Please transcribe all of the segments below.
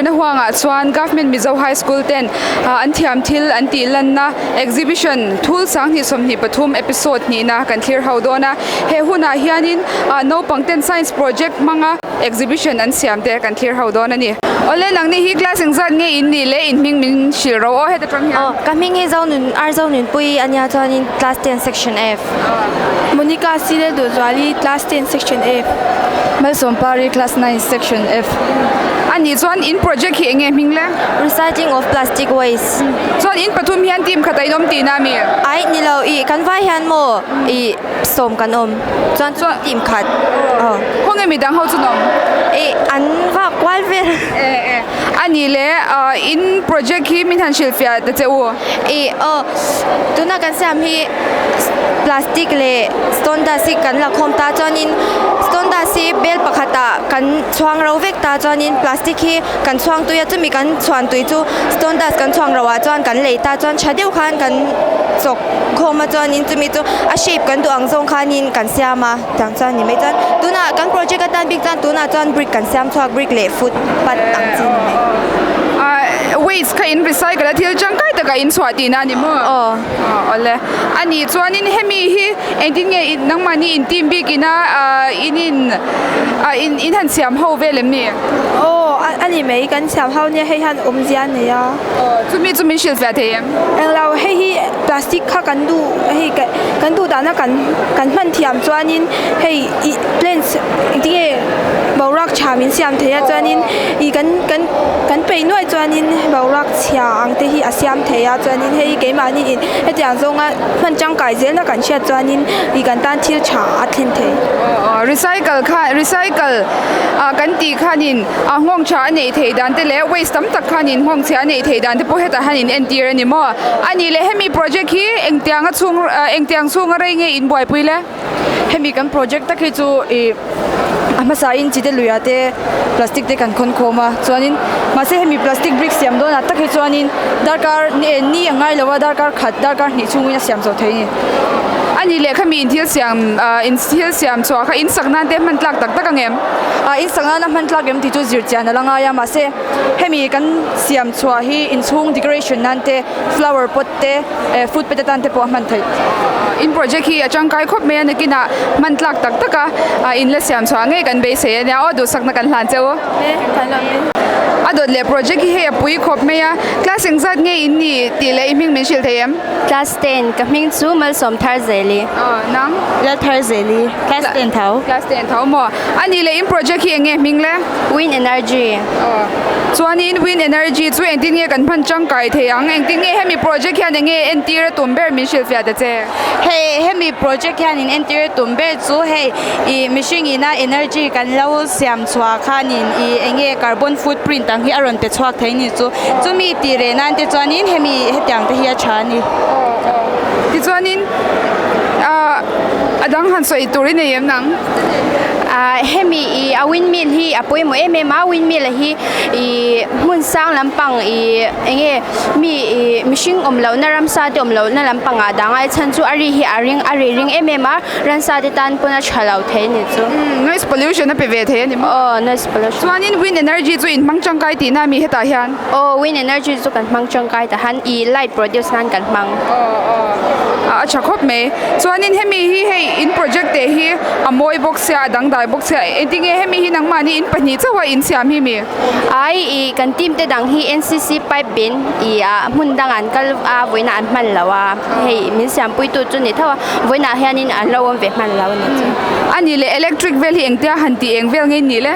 Zirna huangah chuan Government Mizo High School ten an thiam thil an tih lanna exhibition thul 20 23 episode hnihna kan thlir ho dawn a. He hunah hianin naupang ten science project hmanga exhibition an siam te kan thlir ho dawn a ni. Awle nangni hi class engzat nge in nih leh in hming min hrilh ro aw heta tang hian. Aw ka hming hi Zonun Arzonunpui a nia chuanin class 10 section F. Monica Sile Duhzuali class 10 section F. Malsawmpari class 9 section F. A nih chuan in project hi enge hming le? Recycling of plastic waste. Chuan in pathum hian team khat a in awm tihna ami? Aih ni lo ih kan vai hian maw ih sawm kan awm chuan chu team khat aw. Khawnge midang ho chu an awm? Ih an vak kual vel. E e a nih le in project hi min han hrilhfiah ta che u. Ih aw tuna kan siam hi plastic leh stone dust hi kan la khawm ta chuanin stone dust hi bel pakhatah kan chhuang ro vek ta chuanin plastic hi kan chhuang tui a chumi kan chhuan tui chu stone dust kan chhuang ro ah chuan kan lei ta chuan tha deuh khan kan chawk khawm a chuanin chumi chu a shape kan duh ang zawng khanin kan siam a tiang chuan a ni mai chuan tunah kan project atan bik chuan tunah chuan brick kan siam chhuak brick leh foot path ang chi a ni mai. Ahh waste kha in recycle a thil tangkai takah in chhuah tihna a ni maw? Aw. Awle a nih chuanin hemi hi engtin nge nangmahni in team bikina ahh in in ah in in han siam ho vel em ni? Aw a ni mai kan siam ho nia hei hian awmzia a nei a. Aw chumi chu min hrilhfiah thei em? Englo hei hi plastic kha kan duh hei kan duh dahna kan kan hman thiam chuanin hei ih plants engtin nge boruak tha min siam thei a chuanin ih kan kan kan peih nuai chuanin boruak chhia ang te hi a siam thei a chuanin hei keimahni in hetiang zawnga hman tangkai zelna kan hriat chuanin ih kan tan thil tha a thlen thei. Aw recycle kha recycle ah kan tih khanin a nghawng tha a neih theih dan te leh waste tam tak khanin nghawng chhia a neih theih dan te pawh hetah hian in entir a ni maw? A nih leh hemi project hi engtianga chhung engtiang chhunga rei nge in buaipui le? Hemi kan project tak hi chu ih a hmasa in chi te luiah te plastic te kan khawn khawm a chuanin mahse hemi plastic brick siam dawnah tak hi chuanin darkar ni a ngai lo a darkar khat darkar hnih chhungin a siam chho thei a ni. A nih leh khami in thil siam ah in thil siam chhuah kha in sak nan te hman tlak tak tak ang em? Ah in sak nana hman tlak em tih chu zir chian a la ngai a mahse hemi kan siam chhuah hi inchhung decoration nan te flower pot te eh food pet atan te pawh a hman theih. In project hi a tangkai khawp mai a nakinah hman tlak tak tak a in la siam chhuah ngei kan beisei a nia aw duhsakna kan hlan che u. A dawt leh project hi hei a pui khawp mai a class engzat nge in ni tih leh i hming min hrilh thei em? Class 10 ka hming chu Malsawm Thar Zeli. Aw nang? Lal Thar Zeli class 10 tho. Class 10 tho maw? A nih leh in project hi eng nge hming le? Wind energy. Aw chuanin wind energy chu engtin nge kan hman tangkai thei ang? Engtin nge hemi project hian eng nge entir a tum ber min hrilhfiah ta che? Hei hemi project hian in entir a tum ber chu hei ih mihring ina energy kan lo siam chhuah khanin ih eng nge carbon footprint ang hi a rawn pe chhuak thei ni chu chumi tih reh nan te chuanin hemi hetiang te hi a tha a ni. Aw aw tichuanin ah a dang han sawi tur i nei em nang? Ah hemi ih a windmill hi a pawimawh em em a windmill hi ih hmun sang lampang ih eng nge mi ih mihring awm lohna ramsa te awm lohna lampangah dang a chhan chu a ri hi a ring a ri ring em em a ransa te tan pawn a tha lo thei a ni chu. Noise pollution a pe ve thei a ni maw? Aw noise pollution. Chuanin wind energy chu in hmang tangkai tihna a mi hetah hian? Aw wind energy chu kan hmang tangkai ta han ih light produce nan kan hmang. Aw aw a tha khawp mai. Chuanin hemi hi hei in project te hi a mawi bawk sia a dangdai bawk sia engtinge hemi hi nangmahni in pahnih chauha in siam hi mi? Ai ih kan team te dang hi NCC pipe bin ih ah hmun dang an kal a vawiinah an hman lo a hei min siampui tu chu ni tho a vawiinah hianin an lo awm ve hman lo a ni chu. A nih leh electric vel hi engtia han tih eng vel nge nih le?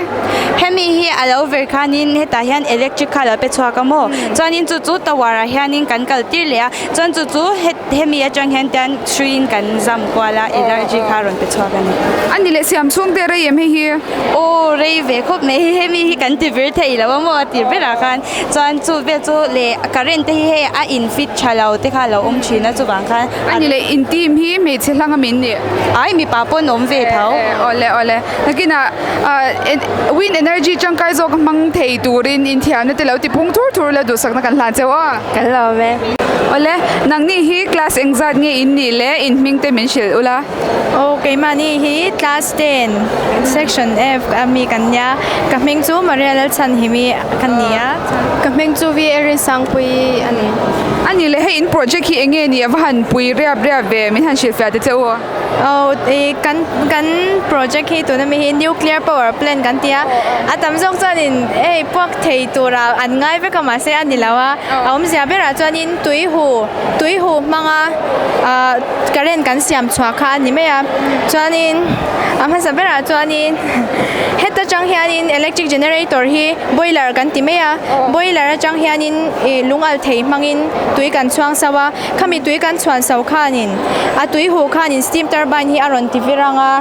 Hemi hi a lo ver khanin hetah hian electric kha a lo pe chhuak a maw chuanin chu chu tower ah hianin kan kal tir leh a chuan chu chu hemi atang hian tian hruiin kan zam kual a energy kha a rawn pe chhuak a ni. A ni leh siam chhung te rei em hei hi? Aw rei ve khawp mai hei hemi hi kan ti vir thei lo a maw a ti berah khan chuan chu vel chu leh current te hi hei a in fit tha lo te kha a lo awm thin a chuvang khan A ni leh in team hi hmeichhe hlang a min nih? Ai mipa pawh an awm ve tho. Awle awle nakinah ah wind energy tangkai zawk hmang thei turin inthiamna te lo ti phung thur thur la duhsakna kan hlan cheu a. Kan lo awm e. Awle, nangni hi class engzat nge in nih le in hming te min hrilh ula. Aw, keimahni hi class ten section F a mi kan nia. Ka hming chu Maria Lalchhanhimi ka ni a. Ka hming chu V Erin Sangpuii a ni. A nih le, hei in project hi enge ni a va han pui riap riap ve min han hrilhfiah ta che u. Aw, ih kan kan project hi tuna mi hi nuclear power plant kan ti a. A tam zawk chuanin hei puak thei tura an ngai vek a mahse a ni lo a. A awmzia berah chuanin tui hu tui hu hmanga ah current kan siam chhuah kha a ni mai a chuanin a hmasa berah chuanin heta tang hianin electric generator hi boiler kan ti mai a boiler atang hianin ih lung alh thei hmangin tui kan chhuang so a khami tui kan chhuan so khanin a tui huh khanin steam turbine hi a rawn ti vir ang a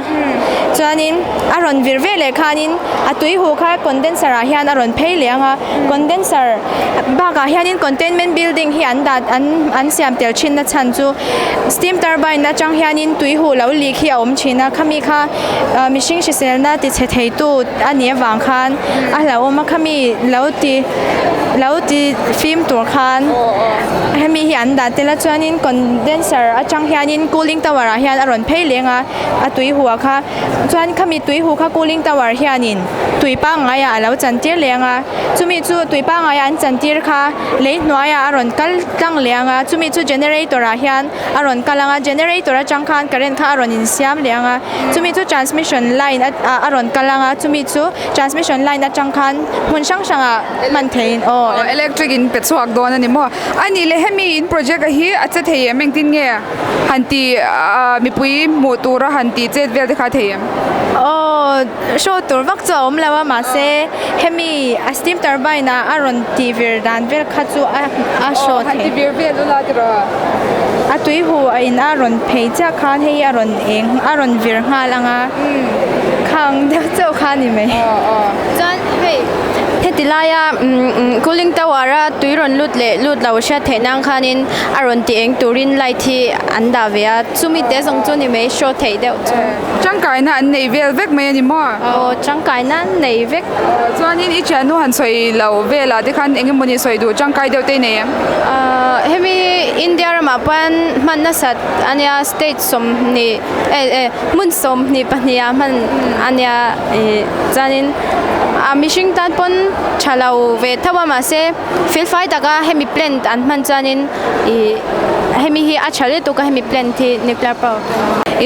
chuanin a rawn vir ve leh khanin a tui huh kha condenser ah hian a rawn phei leh ang a condenser bakah hianin containment building hi an dah an an siam tel thin na chhan chu steam turbine atang hianin tui huh lo leak hi a awm thin a khami kha ah mihring hriselna ti chhe thei tu a nih avang khan a hlauhawm a khami lo ti lo ti fim tur khan hemi hi an dah tel a chuanin condenser atang hianin cooling tower ah hian a rawn phei leng a a tui huh ah kha chuan khami tui huh kha cooling tower hianin tui pangngai ah a lo chantir leh ang a chumi chu tui pangngai ah an chantir kha lei hnuai ah a rawn kal tlang leh ang a chumi chu generator ah hian a rawn kal ang a generator atang khan current kha a rawn insiam leh ang a chumi chu transmission line ah a rawn kal ang a chumi chu transmission line atang khan hmun hrang hrang ah hman theihin aw Electric in pe chhuak dawn a ni maw? A nih leh hemi in project a hi a che thei em engtin nge han ti ah mipui hmuh tura han tih chet vel te kha a thei em? Aw show tur vak chu a awm lo a mahse hemi a steam turbine ah a rawn tih vir dan vel kha chu a a show thei. Aw han ti vir vel ula tiraw? A tui hu a in a rawn phei chiah khan hei a rawn eng a rawn vir nghal ang a khang deuh chauh kha a ni mai. Chuan hei heti laia cooling tower a tui rawn lut leh lut lo hriat theih nan khanin a rawn ti eng turin light hi an dah ve a chumi te zawng chu ni mai show theih deuh chu. Tangkaina an nei vel vek mai a ni maw? Aw tangkaina an nei vek. Chuanin i thiannu han sawi lo velah te khan eng emawni sawi duh tangkai deuh te i nei em? Hemi India ramah pawn hman nasat a nia state sawmhnih eh eh hmun sawmhnih pahnih ah hman a nia ih chuanin a mihring tan pawn tha lo ve tho a mahse felfai taka hemi plant an hman chuanin ih hemi hi a tha lutuk a hemi plant hi nuclear power.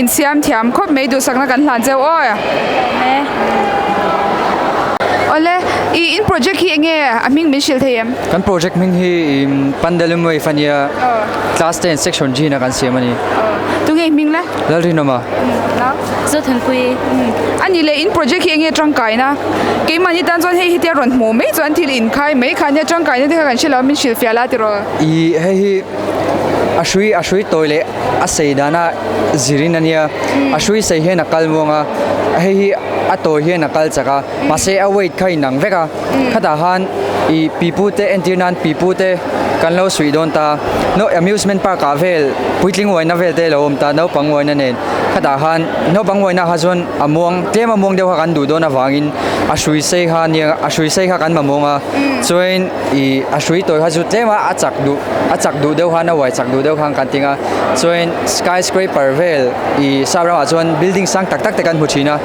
Insiam thiam khawp mai duhsakna kan hlan cheu aw. Awle, i in project hi enge a hming min hrilh thei em? Kan project hming hi Pandalum Wave a nia, class ten section G na kan siam a ni. Tunge i hming le? Lalrinawma. Zothanpui. A ni le, in project hi enge tangkaina? Keimahni tan chuan hei hetia rawn hmuh mai chuan thil inkhai mai kha nia tangkaina te kha kan hre lo a min hrilhfiah la tiraw? I hei hi a hrui a hrui tawi leh a sei dana zirin a nia a hrui sei hian a kal muang a hei hi a tawi hian a kal chak a mahse a weight kha inang vek a khatah khan ih pipu te entir nan pipu te kan lo suih dawn ta no amusement park ah vel puitling uaina vel te a lo awm ta naupang uaina nen khatah khan naupang uaina kha chuan a muang tlem a muang deuh kha kan duh dawn avangin a hrui sei kha nia a hrui sei kha kan mamawng a chuan ih a hrui tawi kha chu tlem a a chak duh a chak duh deuh khan a uai chak duh deuh khan kan ting a chuan skyscraper vel ih sap ramah chuan building sang tak tak te kan hmu thin a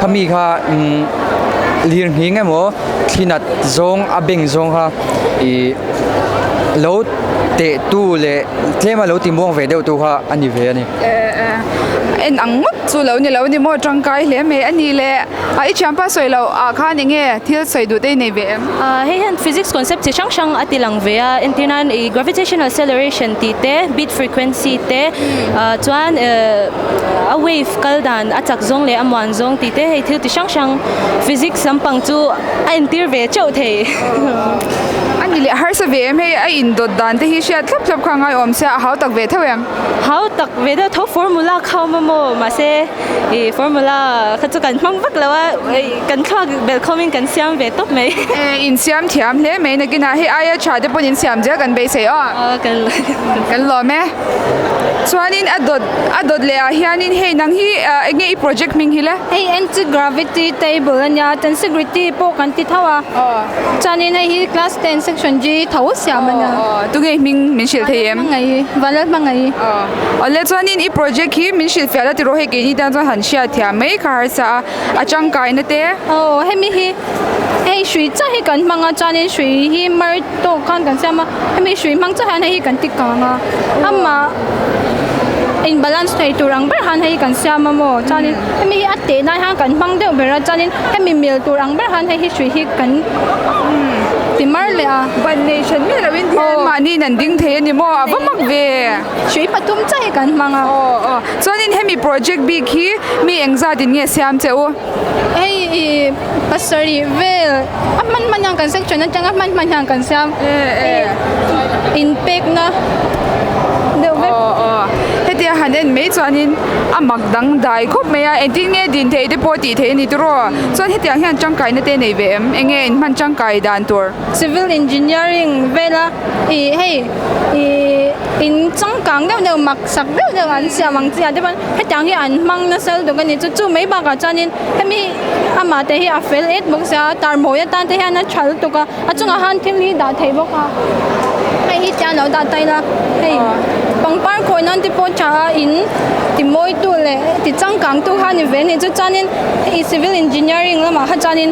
khami kha umm lir nghing emaw thlinat zawng a beng zawng kha ih lo teh tu leh tlem a lo ti muang ve deuh tu kha a ni ve a ni. En ang ngawt chu lo ni lo ni maw tangkai hle mai a ni le a i thianpa sawi loh ah khan eng nge thil sawi duh te i nei ve em? Hei hian physics concept chi hrang hrang a ti lang ve a entir nan ih gravitational acceleration tih te beat frequency te chuan a wave kal dan a chak zawng leh a muan zawng tih te hei thil ti hrang hrang physics lampang chu a entir ve teuh thei. A ni leh harsa ve em hei a indawt dan te hi hriat thlap thlap kha a ngaiawm sia a hau tak ve tho em? Hau tak ve deuh tho formula kha awm a maw mahse ih formula kha chu kan hmang vak lo a ih kan thluak belh khawmin kan siam ve tawp mai. Eh insiam thiam hle mai nakinah hei aia tha te pawn insiam zel kan beisei aw. Aw kan kan lawm e. Chuanin a dawt a dawt leh ah hianin hei nang hi eng nge i project hming hi le? Hei anti gravity table a nia tensegrity pawh kan ti tho a. Chuanin hei hi class ten section. Section G tho siam a nia. Aw tunge hming min hrilh thei em? Vanlalhmangaih Vanlalhmangaih. Aw awle chuanin i project hi min hrilh fiah la tiraw hei keini tan chuan han hriat thiam mai kha harsa a a tangkaina te. Aw hemi hi hei hrui chiah hi kan hmang a chuanin hrui hi mar tawk khan kan siam a hemi hrui hmang chiah hian hei hi kan ti kang a amah in balance thei tur ang ber khan hei hi kan siam a maw chuanin hemi hi a teh nan hian kan hmang deuh ber a chuanin hemi mil tur ang ber khan hei hi hrui hi kan ti mar leh a. Ban nei hran miah loin hian mahniin an ding thei a ni maw a va mak ve. Hrui pathum chiah hi kan hmang a. Aw aw chuanin hemi project bik hi mi engzat in nge siam che u? Hei ih pasarih vel a hman hman hian kan section atanga hman hman hian kan siam inpekna deuh vek. Aw aw hetia han en mai chuanin a mak dangdai khawp mai a engtin nge din theih te pawh tih theih a ni tiraw chuan hetiang hian tangkaina te nei ve em eng nge in hman tangkai dan tur. Civil engineering vela ih hei ih in changkang deuh deuh mak sak deuh deuh an siam ang chi ah te pawn hetiang hi an hmang nasa lutuk a ni chu chu mai bakah chuanin hemi amah te hi a fel et bawk sia tar mawi atan te hian a tha lutuk a a chungah khan thil hi dah theih bawk a hei hi tiang a lo dah ta ila hei pangpar khawi nan te pawh tha a in ti mawi tu leh ti changkang tu kha a ni ve a ni chu chuanin hei civil engineering lamah kha chuanin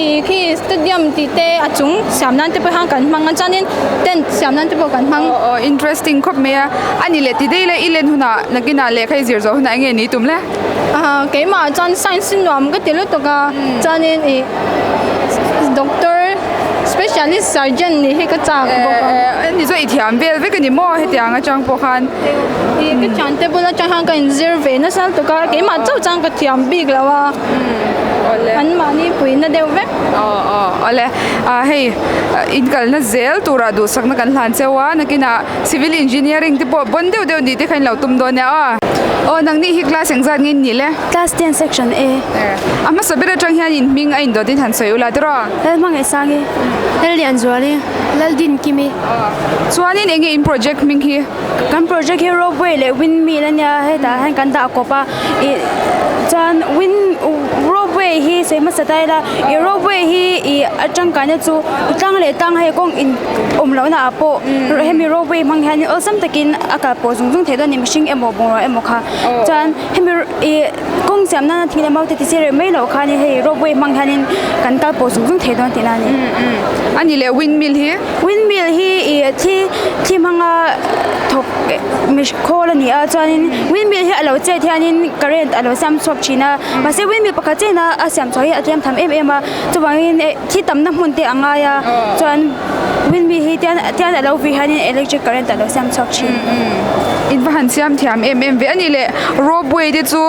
ih khi stadium tih te a chung siam nan te pawh hian kan hmang a chuanin tent siam nan te pawh kan hmang. Aw aw interesting khawp mai a a ni leh ti daih le i len hunah nakinah lehkha i zir zawh hunah enge ni tum le? Aaa keimah chuan science hi nuam ka ti lutuk a chuanin ih doctor specialist surgeon nih hi ka chak bawk a. Eh ni chu i thiam vel vek a ni maw hetiang atang pawh khan. Ih ka thiante bul atang khan ka inzir ve nasa lutuk a keimah chauh chuan ka thiam bik lo a an mahni puihna deuh vek. Aw aw awle ah hei inkalna zel turah duhsakna kan hlan cheu a nakinah Civil engineering te pawh bon deuh deuh nih te kha in lo tum dawn nia aw. Aw nangni hi class engzat nge in nih le? Class 10 section A. A hmasa ber atang hian in hming a indawt in han sawi ula tiraw? Lalhmangaihsangi. Lallianzuali. Laldinkimi. Chuanin enge in project hming hi? Kan project hi ropeway leh windmill ania hetah hian kan dah kawp a ih chuan wind ropeway hi sawi hmasa ta ila ih ropeway hi ih a tangkaina chu tlang leh tlang hei kawng in awm lohna ah pawh hemi ropeway hmang hianin awlsam takin a kal pawh zung zung theih dawn a ni mihring emaw bungrua emaw kha chuan hemi ih kawng siam nana thing leh mau te ti che reh mai loh khanin hei ropeway hmang hianin kan kal pawh zung zung theih dawn tihna a ni. A ni leh windmill hi? Windmill hi ih thi thi hmanga thawk khawl a ni a chuanin windmill hi a lo chet hianin current a lo siam chhuak thin a mahse windmill pakhat chiahina a siam chhuah hi a tlem tham em em a chuvangin eh thi tamna hmun te a ngai a chuan windmill hi tian tian a lo vih hianin electric current a lo siam chhuak thin. In va han siam thiam em em ve a ni le ropeway te chu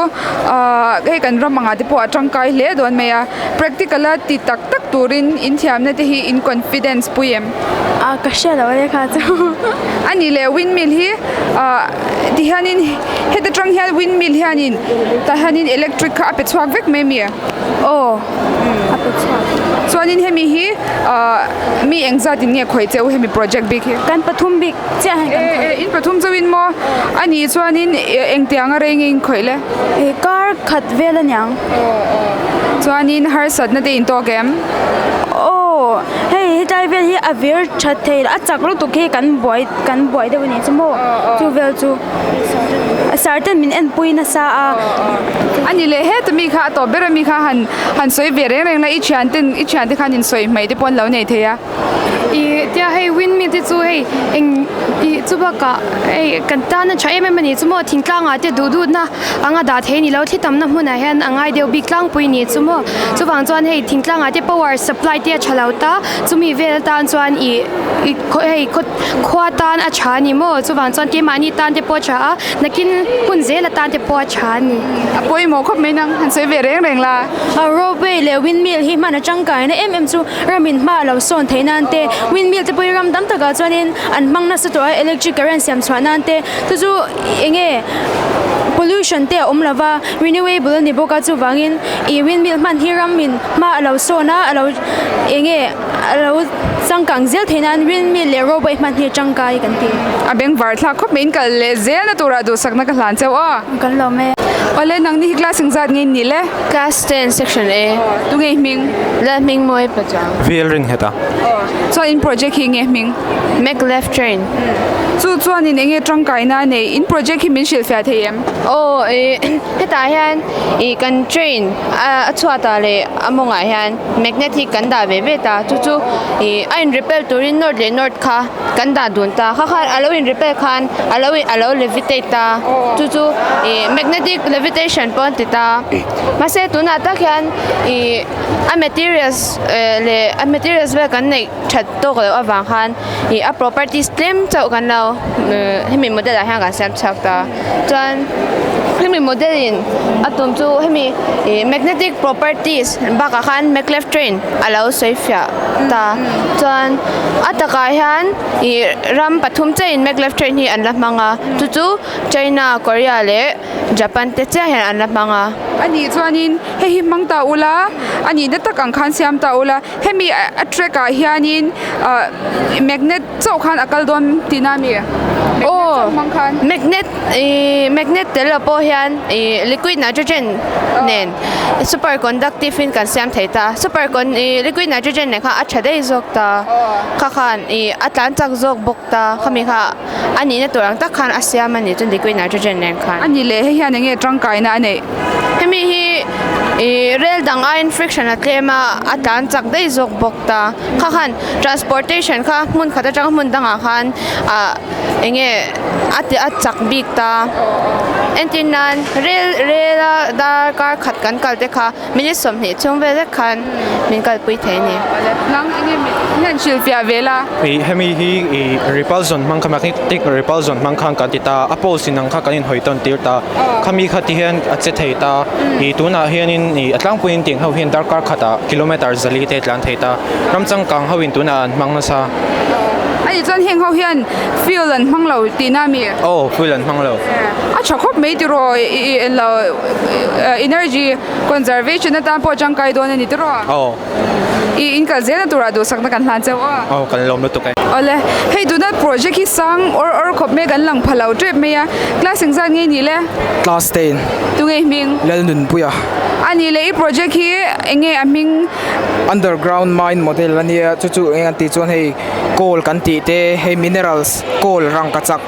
ahh hei kan ram angah te pawh a tangkai hle dawn mai a practical a ti tak tak turin in thiamna te hi in confidence pui em? A ka hria lo e kha chu. A ni le windmill hi ahh ti hianin heta tang hian windmill hianin tah hianin electric kha a pe chhuak vek mai ami? Aw a pe chhuak. Chuanin hemi hi ahh mi engzat in nge khawih che u hemi project bik hi? Kan pathum bik chiah hian kan khawih. E in pathum chauhin maw? A nih chuanin engtiang a rei nge in khawih le? Kar khat vel aniang. Aw aw chuanin harsatna te in tawk em? Aw hei hetlai vel hi a vir that thei a chak lutuk hi kan buai kan buai deuh a nih chu maw chu vel chu sir ten min en pui nasa a. A ni leh heta mi kha a tawp ber a mi kha han han sawi ve reng reng la i thian ten i thian te khan in sawi hmai te pawh an lo nei thei a. Ih tia hei windmill te chu hei eng ih chu bakah hei kan tan a tha em em a ni chu maw thingtlang ah te duh duh na anga dah thei a ni lo thli tamna hmunah hian a ngai deuh bik tlangpui ni chu maw chuvang chuan hei thingtlang ah te power supply te a tha lo ta chumi vel atan chuan ih ih hei khua tan a tha a ni maw chuvang chuan keimahni tan te pawh a tha a nakin hun zel atan te pawh a tha a ni. A pawimawh khawp mai nang han sawi ve reng reng la. Ropeway leh windmill hi hman a tangkaina em em chu ramin hma a lo sawn theih nan te windmill te pawh hi ram tam takah chuanin an hmang nasa tawh a electric current siam chhuah nan te chu chu eng nge pollution te a awm lova renewable a ni bawk a chuvangin ih windmill hman hi ramin hma a lo sawn a a lo eng nge a lo changkang zel theih nan windmill leh ropeway hman hi a tangkai kan ti. A bengvar thlak khawp mai in kal leh zel na turah duhsakna ka hlan cheu aw. Kan lawm e. Awle nangni hi class engzat nge in nih le? Class 10 section A. Tunge i hming? Lalhmingmawi Pachuau. VL Ringheta. Chuan in project hi enge hming? Maglev train. Chu chuanin enge tangkaina a nei? In project hi min hrilhfiah thei em? Aw ih hetah hian ih kan train a chhuatah leh a mawngah hian magnet hi kan dah ve ve ta chu chu ih a in repel turin north leh north kha kan dah dun ta kha khan a lo in repel khan a lo a lo levitate ta chu chu ih magnetic levitation pawh an ti ta mahse tunah tak hian ih a materials eh leh a materials vel kan neih that tawk loh avang khan ih a properties tlem chauh kan lo hemi model ah hian kan siam chhuak ta chuan hemi model in a tum chu hemi ih magnetic properties bakah khan maglev train a lo sawi fiah ta chuan a takah hian ih ram pathum chiahin maglev train hi an la hmang a chu chu China Korea leh Japan te chiah hian an la hmang a. A nih chuanin hei hi hmang ta ula a nihna tak ang khan siam ta ula hemi a track ah hianin ah magnet chauh khan a kal dawn tihna a mi? Magnet chauh hmang khan. Magnet ih magnet tel lo pawh hian ih liquid nitrogen nen super conductive in kan siam thei ta super con ih liquid nitrogen nen khan a tha daih zawk ta kha khan ih a tlan chak zawk bawk ta khami kha a nihna tur ang tak khan a siam a ni chuan liquid nitrogen nen khan. A ni leh hei hian enge tangkaina a neih? Hemi hi ih rel dang aiin friction a tlem a a tlan chak daih zawk bawk ta kha khan transportation kha hmun khat atanga hmun dangah khan ah enge a ti a chak bik ta entir nan rel rel a darkar khat kan kal te kha Minute 20 chhung vel vek khan min kalpui thei a ni. Nang enge min han hrilhfiah ve la? Ih hemi hi ih repulsion hmang kha magnetic repulsion hmang khan kan ti ta a poles in ang kha kan inhawi tawn tir ta khami kha ti hian a che thei ta ih tunah hianin ih a tlangpuiin tiang ho hian darkar khatah kilometer zali te tlan thei ta ram changkang ho in tunah an hmang nasa. A nih chuan heng ho hian fuel an hmang lo tihna a mi? Aw fuel an hmang lo. A tha khawp mai tiraw ih englo energy Conservation atan pawh tangkai dawn a ni tiraw? Aw. I in kal zelna turah duhsakna kan hlan cheu aw. Aw kan lawm lutuk e. Awle, hei tuna project hi sang awr awr khawp mai kan lang pha lo tep mai a, class engzat nge ni le? Class 10. Tunge i hming? Lalnunpuia. A ni le, i project hi enge a hming? Underground mine model a nia, chu chu eng an tih chuan hei coal kan tih te, hei minerals coal rangkachak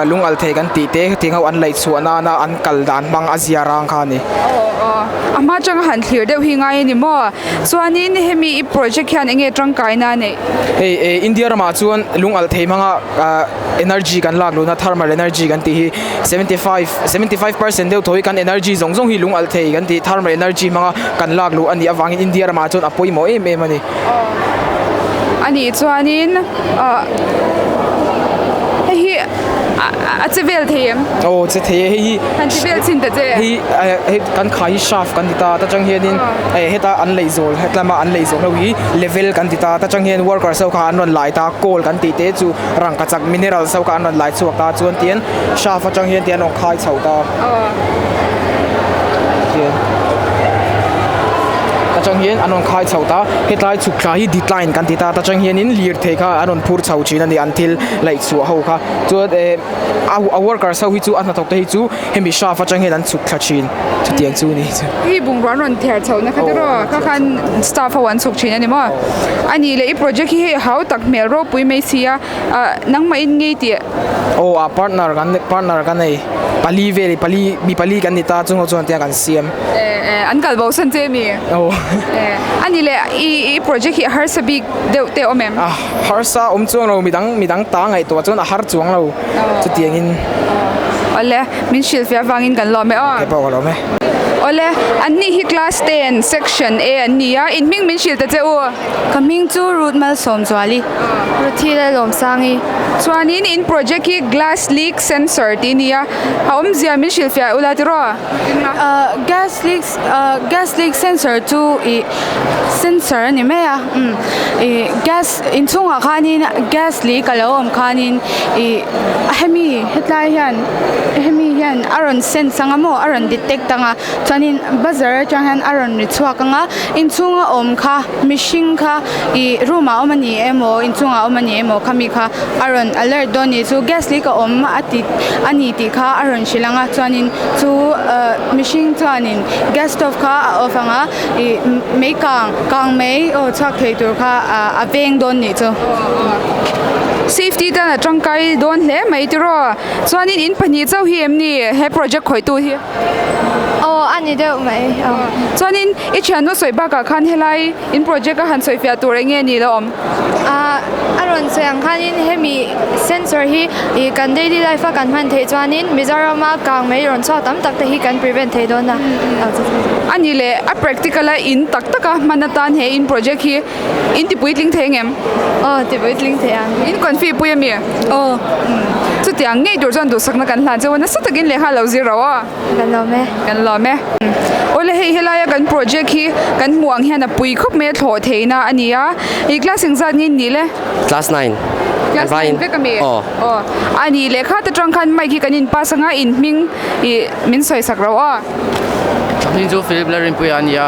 lung al thei kan tih te hetiang ho an laih chhuah nana an kal dan hmang a zia rang kha a ni. A hma atanga han thlir deuh hi ngai a ni maw? Chuanin hemi i project hian enge tangkaina a neih? Hei India ramah chuan lung al thei hmanga energy kan lak luhna thermal energy kan tih hi 75 75 percent deuh thaw hi kan energy zawng zawng hi lung al thei kan tih thermal energy hmanga kan lak luh a nih avangin India ramah chuan a pawimawh em em a ni. A nih chuanin hei hi a che vel thei em? Aw che thei e hei hi Han ti vel chhin ta che. Hei hei kan khai hi shaft kan ti ta ta chang hianin heta an lei zawl hetlama an lei zawl ho hi level kan ti ta ta chang hian workers ho kha an rawn lai ta coal kan tih te chu rangkachak minerals ho kha an rawn lai chhuak ta chuan tian shaft atang hian tian an rawn khai chho ta. Tian ta chang hian an rawn khai chho ta hetlai chhuk thla hi decline kan ti ta ta chang hianin lirthei kha an rawn phur chho thin a ni an thil laih chhuah ho kha chuan eh a a workers ho hi chu a hnathawk te hi chu hemi shaft atang hian an chhuk thla thin chutiang chu a ni chu. Hei bungrua an rawn ther chho na kha te rawh kha khan staff ho an chhuk thin a ni maw a nih leh i project hi hei hau tak hmel ropui mai si a ah nangmah in ngei tih. Aw a partner kan partner ka nei pali vel pali mi pali kan ni ta chung ho chuan tia kan siam. Eh eh an kal bo san che mi. Aw. Eh a ni leh i i project hi a harsa bik deuh te awm em? A harsa awm chuang lo midang midang ta ngaihtuah chuan a har chuang lo chutiang in. Awle min hrilhfiah avangin kan lawm e aw. Kei pawh ka lawm e. Awle an ni hi class 10 section A an ni a in hming min hrilh ta che u. Ka hming chu Ruth Malsawmzuali. Ruthi Lalawmsangi. Chuanin in project hi glass leak sensor tih a ni a, a awmzia min hrilhfiah ula tiraw? Gas leak gas leak sensor chu ih sensor a ni mai a umm ih gas inchhungah khanin gas leak a lo awm khanin ih hemi hetlai hian hemi hian a rawn sense anga maw a rawn detect anga chuan. Chuanin buzzer atang hian a rawn ri chhuak ang a inchhunga awm kha mihring kha ih room ah a awm a ni emaw inchungah a awm a ni emaw khami kha a rawn alert dawn a ni chu gas leak a awm a ti a ni tih kha a rawn hrilh ang a chuanin chu ah mihring chuanin gas stove kha a off ang a ih mei kang kang mei aw chhuak thei tur kha ah a veng dawn nih chu. Safety tan a tangkai dawn hle mai tiraw chuanin in pahnih chauh hi em ni he project khawihtu hi. Aw a ni deuh mai aw. Chuanin i thiannu sawi bakah khan helai in project a han sawi fiah tur eng nge ni lo awm? Ah a rawn sawi ang khanin hemi sensor hi ih kan daily life a kan hman theih chuanin Mizoram a kang mai rawn chhuak tam tak te hi kan prevent thei dawn a. A ni leh a practical a in tak tak a hman atan he in project hi In ti puitling thei angem? Aw, ti puitling thei ang. In confi pui ami? Aw. Chutiang ngei tur chuan duhsakna kan hlan cheu a, nasa takin lehkha lo zir ro a. Kan lawm e. Kan lawm e. Awle hei helaia kan project hi kan hmuh ang hian a pui khawp mai a thlawh theihna a ni a. I class engzat nge in nih le? Class 9. Class 9 vek ami? Aw. Aw. A nih lehkha te tang khan mic hi kan in pass anga in hming i min sawi sak ro a. Ka hming chu Philip Lalrinpuia a ni a.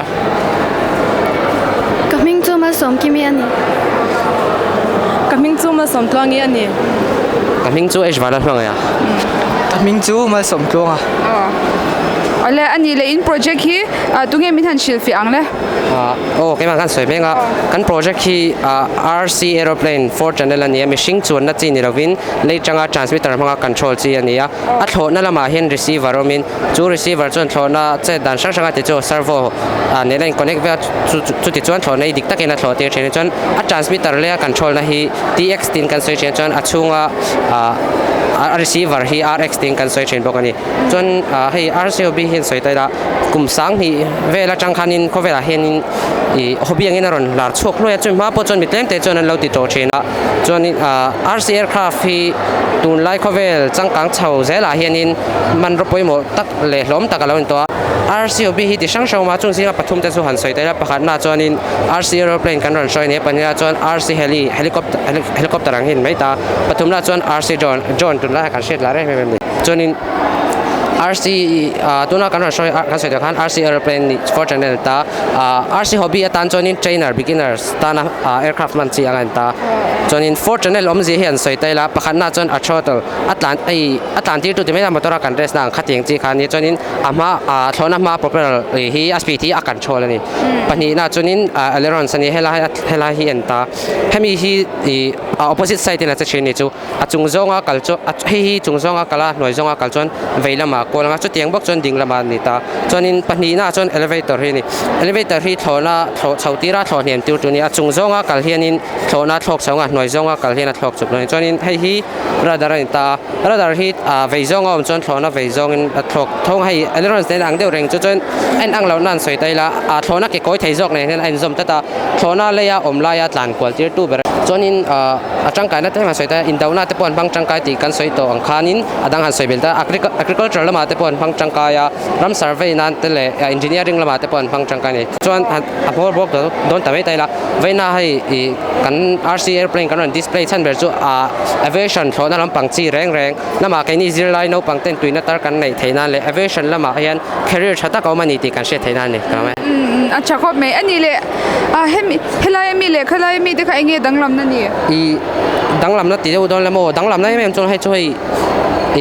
Ka hming chu Malsawmkimi a ni. Ka hming chu Malsawmtluangi a ni. Ka hming chu H Vanlalhmangaih a. Ka hming chu Malsawmtluanga. Awle a nih leh in project hi tunge min han hrilhfiah ang le? Aw keimah khan sawi mek a, kan project hi RC Aeroplane 4 channel a ni a, mihring chuanna chi ni lovin lei tanga transmitter hmanga control chi a ni a, a thlawhna lamah hian receiver awmin Chu receiver chuan thlawhna chet dan hrang hrang a ti chu servo ah nen a in connect vel a chu chuti chuan thlawhna hi dik takin a thlawh tir thin a chuan a transmitter leh a control na hi TX tiin kan sawi thin a chuan a chhunga ah a receiver hi RX tiin kan sawi thin bawk a ni chuan ah hei RCOB hian sawi ta ila kum sanghnih vel atang khanin khawvelah hianin ih hobby angin a rawn lar chhuak hluai a chumi hma pawh chuan mi tlem te chuan an lo ti tawh thin a chuanin ah RC aircraft hi tunlai khawvel changkang chho zelah hianin Hmanraw pawimawh tak leh hlawm tak a lo intuah a. RCOB hi ti hrang hrang awm a, chung zinga pathum te chu han sawi ta ila, pakhatnaah chuanin RC Aeroplane kan rawn hruai a ni a, pahnihnaah chuan RC Heli, Helicopter, Helicopter ang hi a ni mai ta, pathumnaah chuan RC Drone, Drone tunlaiah kan hriat lah reng em em a ni. Chuanin RC ah tuna kan rawn hruai kan sawi tawh khan RC Aeroplane nih four channel ta, ah RC Hobby atan chuanin trainer, beginners tana aircraft hman chi ang a ni ta. Chuanin four channel awmzia hi an sawi ta ila, pakhatnaah chuan a throttle, a tlan ei a tlan tir tu ti mai a motor a kan race na ang khatiang chi kha ania chuanin a hma ah thlawhna hma propeller hi a speed hi a control a ni pahnihna chuanin ah ailerons a ni helai helai hi a ni ta hemi hi ih a opposite side in a che thin a ni chu a chung zawnga kal chu hei hi chung zawnga kal a hnuai zawnga kal chuan vei lamah a kual ang a chutiang bawk chuan ding lamah a ni ta chuanin pahnihna chuan elevator hi a ni elevator hi thlawhna thlawh chho tir a thlawh hniam tir tur a ni a chung zawnga kal hianin thlawhna a thlawk chho ang a hnuai zawnga kal hian a thlawk chuk a ni chuanin hei hi. Radar a ni ta a, radar hi ah vei zawng a awm chuan thlawhna vei zawngin a thlawk thawng a hei ailerons nen ang deuh reng chu chuan a in ang lohna an sawi ta ila ah thlawhna ke kawi thei zawk nen hian a inzawm tlat a, thlawhna leia awm laia tlan kual tir tu ber chuanin ah a tangkaina te han sawi ta indona te pawh an hmang tangkai tih kan sawi tawh ang khanin a dang han sawi belh ta agriculture lamah te pawh an hmang tangkai a ram survey nan te leh engineering lamah te pawh an hmang tangkai a ni chuan a hmawr bawk dawn ta mai ta ila vawiina hei ih kan RC airplane kan rawn display chhan ber chu ah aviation thlawhna lampang chi reng reng lamah keini zirlai naupang ten tuina tar kan neih theih nan leh aviation lamah hian career tha tak a awm a ni tih kan hriat theih nan a ni ka lawm e. Umm a tha khawp mai a ni leh ah hemi helai ami leh khalai ami te kha eng nge danglamna ni? Ih danglamna ti deuh dawn le maw danglamna em em chuan hei chu hei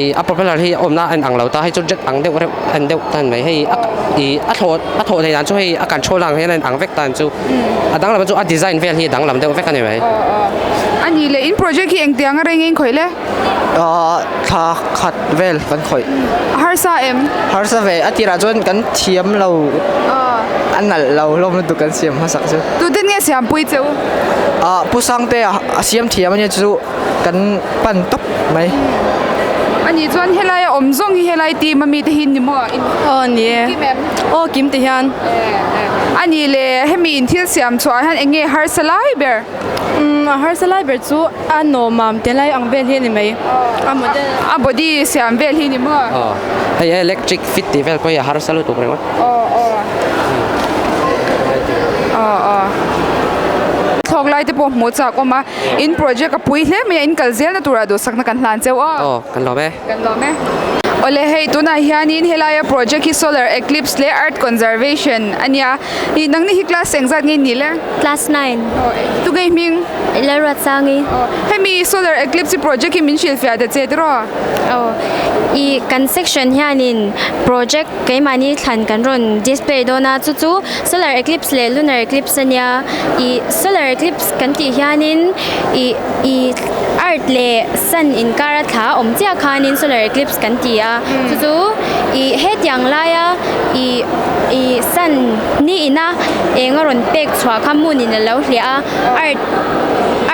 ih a propeller hi a awmna a inang lo ta hei chu jet ang deuh reuh a en deuh ta a ni mai hei a ih a thlawh a thlawh theih dan chu hei a control ang hian a inang vek ta ang chu. A danglam chu a design vel hi a danglam deuh vek a ni mai. A nih leh in project hi engtiang a reng in khawih le? Thla khat vel kan khawih. A harsa em? Harsa ve, a tirah chuan kan thiam lo, a nalh lo hlawm lutuk kan siam hmasak chu. Tuten nge siampui che u? Pu Sangtea a siam thiam a nia chu kan pan tawp mai. A nih chuan helai a awm zawng hi helai team a mite hi ni maw? Aw ni e. Kim em? Aw kim ti hian. A nih leh hemi in thil siam chhuah ah hian eng nge harsa lai ber? Umm a harsa lai ber chu a nawmam te lai ang vel hi a ni mai. A model. A body siam vel hi ni maw? Aw hei electric fit tih vel pawh hi a harsa lutuk ringawt. Aw aw. Aw aw. Thlawk lai te pawh hmuh chak awm a. In project a pui hle mai a, in kal zel na turah duhsakna kan hlan cheu aw. Aw, kan lawm e. Kan lawm e. Awle hei tunah hianin helaia project hi solar eclipse leh earth conservation a nia ih nangni hi class engzat nge ni le? Class 9. Aw tunge i hming? Lalruatsangi. Aw hemi solar eclipse project hi min hrilhfiah ta che tiraw? Aw ih kan section hianin project keimahni thlan kan rawn display dawn a chu chu solar eclipse leh lunar eclipse a nia ih solar eclipse kan tih hianin ih ih earth leh sun inkar a thla awm chiah khanin solar eclipse kan ti a chu chu ih hetiang laia ih ih sun ni ina eng a rawn pek chhuah kha moon in alo hliah a earth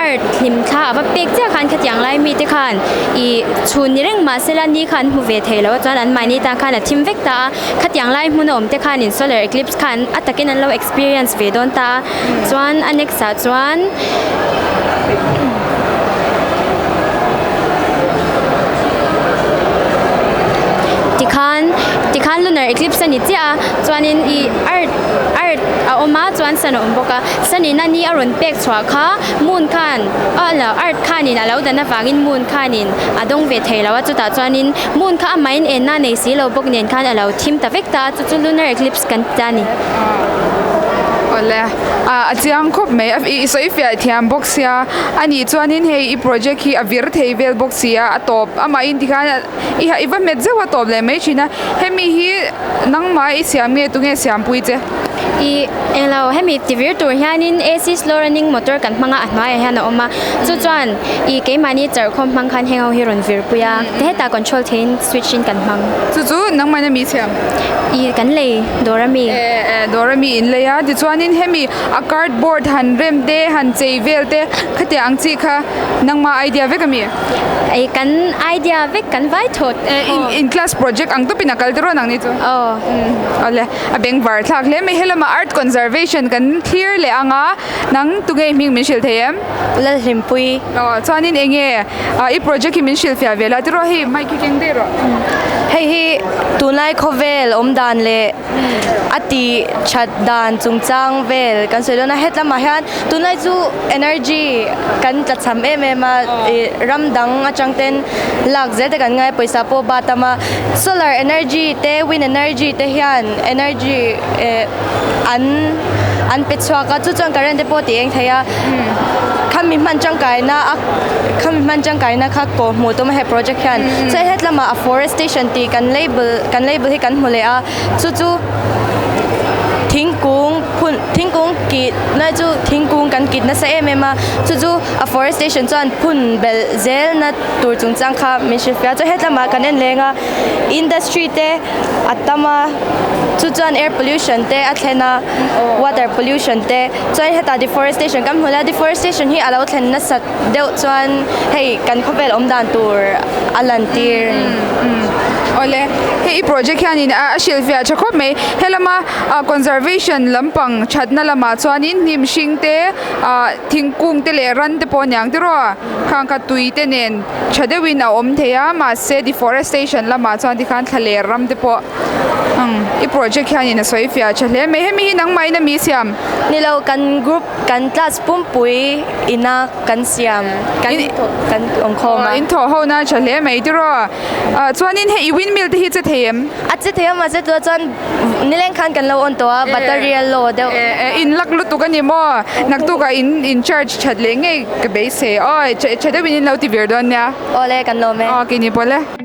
earth hlim thla a va pek chiah khan khatiang lai mite khan ih chhun ni reng mahsela ni kha an hmu ve thei lo a chuan an mahni tan khan a thim vek ta a khatiang lai hmun a awm te khanin solar eclipse khan a takin an lo experience ve dawn ta a chuan a next ah chuan tikhan tikhan lunar eclipse a ni chiah a chuanin ih earth earth a awm a chuan sun a awm bawk a sun in a ni a rawn pek chhuah kha moon khan a lo earth khanin a lo dan avangin moon khanin a dawng ve thei lo a chutah chuanin moon kha amahin enna nei si lo bawk nen khan a lo thim ta vek ta a chu chu lunar eclipse kan ti ta a ni. Awle a chiang khawp mai a i sawi fiah thiam bawk sia a nih chuanin hei i project hi a vir thei vel bawk sia a tawp amahin tikhan i i va hmet zeuh a tawp leh mai thin a hemi hi nangmah i siam nge tunge siampui che? I englo hemi ti vir tur hianin AC slow running motor kan hmang a a hnuaiah hian a awm a chu chuan i keimahni charhkhawm hmang khan heng ho hi rawn vir pui a hetah control theihin switch in kan hmang. Chu chu nangmahna mi siam? I kan lei dawr ami. E e dawr ami in lei a tichuanin hemi a cardboard han rem te han chei vel te khatiang ang chi kha nangmah idea vek ami? I kan idea vek kan vai thawt. E in in class project ang tawpin a kal te rawn ang ni chu? Aw. Awle. A beng var thlak hle mai helama art conservation kan thlir leh ang a nang tunge hming min hrilh thei em? Lalhlimpui. Aw chuanin eng nge i project hi min hrilh fiah ve la tiraw hei mic hi keng daih rawh. Hei hi tunlai khawvel awm dan leh a tih that dan chungchang vel kan sawi dawn a hetlamah hian tunlai chu energy kan tla cham em em a ih ram dang atang ten lak zel te kan ngai a pawisa pawh bat a ma solar energy te wind energy te hian energy eh an an pe chhuak a chu chuan current te pawh tih eng thei a khami hman tangkaina a khami hman tangkaina kha kawh hmuh tum a he project hian chuan hetlamah afforestation tih kan label kan label hi kan hmu leh a chu chu thingkung phun thingkung kih na chu thingkung kan kit nasa em em a chu chu afforestation chuan phun belh zel na tur chungchang kha min hrilh fiah a chuan hetlamah kan en leng a industry te a tam a chu chuan air pollution te a thlen a water pollution te chuan hetah deforestation kan hmu la deforestation hi a lo thlen nasat deuh chuan hei kan khawvel awm dan tur a lan tir a ni. Awle hei i project hianin a hrilh fiah tha khawp mai helama conservation lampang thatna lamah chuanin hnim hring te ah thingkung te leh ran te pawh aniang tiraw. Khang kha tui te nen tha deuhin a awm thei a mahse deforestation lamah chuan tikhan thla ler ram te pawh umm i project hianin a sawi fiah tha hle mai hemi hi nangmahin a mi siam. Ni lo kan group kan class pumpui ina kan siam kan kan awm khawm a. In thawh ho na tha hle mai tiraw ah chuanin hei i windmill te hi che thei em? A che thei a mahse tunah chuan Nileng khan kan lo on tawh a, battery a low deuh. Eh, in lak lutuk a ni maw? Naktukah in in charge that leh ngei ka beisei. Awi, tha deuhin in lo ti vir dawn nia. Awle, kan lawm e. Aw, keini pawh le.